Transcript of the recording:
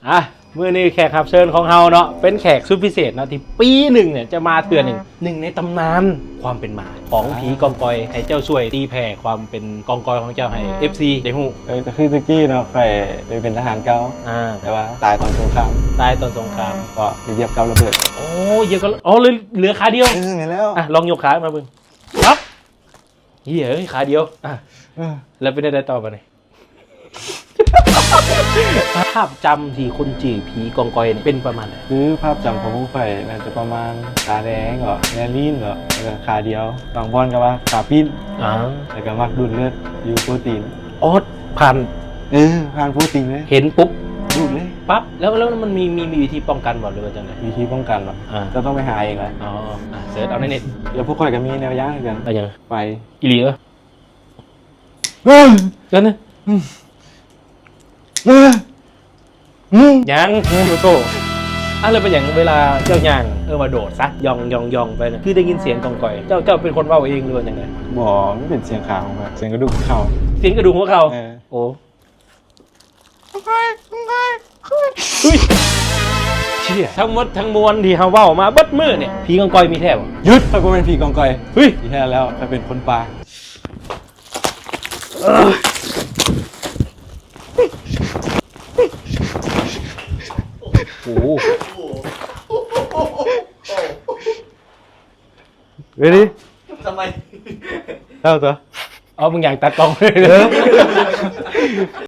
ອ່ະ ມື້ນີ້ແຂກຮັບເຊີນຂອງເຮົາເນາະ ເປັນແຂກສຸດພິເສດເນາະ ທີ່ປີໜຶ່ງເນຍຈະມາເທື່ອໜຶ່ງ ໜຶ່ງໃນຕຳນານຄວາມເປັນມາຂອງຜີກອງກອຍ. ໃຫ້ເຈົ້າຊ່ວຍຕີແຜ່ຄວາມເປັນກອງກອຍຂອງເຈົ້າໃຫ້ເອັຟຊີໄດ້ຮູ້. ເອີ ກໍຄືແຕ່ກີ້ເນາະ ຂ້ອຍໄປເປັນທະຫານເກົ່າ ອ່າ ແຕ່ວ່າຕາຍຕອນສົງຄາມ. ຕາຍຕອນສົງຄາມ ເພາະໄປຢຽບກັບລະເບີດ. ໂອ້ ຢຽບກັບ ອໍ ເຫຼືອ ເຫຼືອຂາດຽວ. ເອີ ແມ່ນແລ້ວ. ອ່ະ ລອງຍົກຂາມາເບິ່ງ. ປັບ ເຮີ້ຍ ຂາດຽວ. ອ່ະ ເອີ ແລ້ວເປັນຈັ່ງໃດຕໍ່ບາດນີ້? ພາບຈຳທີ່ຄົນຈື່ຜີກອງກອຍນີ້ເປັນປະມານໃດ? ຄືພາບຈຳຂອງພວກຂ້ອຍໜ້າຈະປະມານຕາແດງເນາະ ແລະ ລີ້ນເນາະ ແລ້ວກໍຂາດຽວ. ບາງບ່ອນກໍວ່າຂາປີ້ນ. ອ່າ ແລ້ວກໍມັກດູດເລືອດຢູ່ໂປຣຕີນ. ອໍ ຜ່ານ ເອີ ຜ່ານໂປຣຕີນເລີຍ. ເຫັນປຸບດູດເລີຍ ປັບ. ແລ້ວ ແລ້ວມັນມີ ມີ ມີວິທີປ້ອງກັນບໍ່ ຫຼືວ່າຈັ່ງໃດ? ວິທີປ້ອງກັນເນາະ? ອ່າ ເຈົ້າຕ້ອງໄປຫາເອງແຫຼະ. ອໍ ອ່າ ເສີດເອົາໃນເນັດ. ແລ້ວພວກຂ້ອຍກໍມີແນວຢ່າງຄືກັນ. ເອົາຫຍັງ? ໄຟ. ອີ່ຫຼີເອີ? ເອີ ກັນນະ ອືມ ເອີ ອືມ ຍັງ ໂຕໂຕ. ອ່ະ ແລ້ວເປັນຫຍັງເວລາເຈົ້າຍ່າງ ເອີ້ນວ່າໂດດຊະ ຍ່ອງໆໆໄປນະ ຄືໄດ້ຍິນສຽງກອງກອຍ? ເຈົ້າ ເຈົ້າເປັນຄົນເວົ້າເອງ ຫຼືວ່າຈັ່ງໃດ? ບໍ່ ມັນເປັນສຽງຂາຂອງຂ້ອຍ ສຽງກະດູກຫົວເຂົ່າ. ສຽງກະດູກຫົວເຂົ່າ? ເອີ ໂອ້ ເຮີ້ຍ ທັງໝົດທັງມວນທີ່ເຮົາເວົ້າມາເບິດມື້ນີ້ ຜີກອງກອຍມີແທ້ບໍ່? ຢຸດ! ຂ້ອຍບໍ່ແມ່ນຜີກອງກອຍ. ເຮີ້ຍ! ທີ່ແທ້ແລ້ວ ຂ້ອຍເປັນຄົນປ່າ. ໂອ້ Ready? ທຳໄມ? ເອົາຕົວະ. ເອົາ ມຶງຢາກຕັດກ້ອງເລີຍ. ເອີ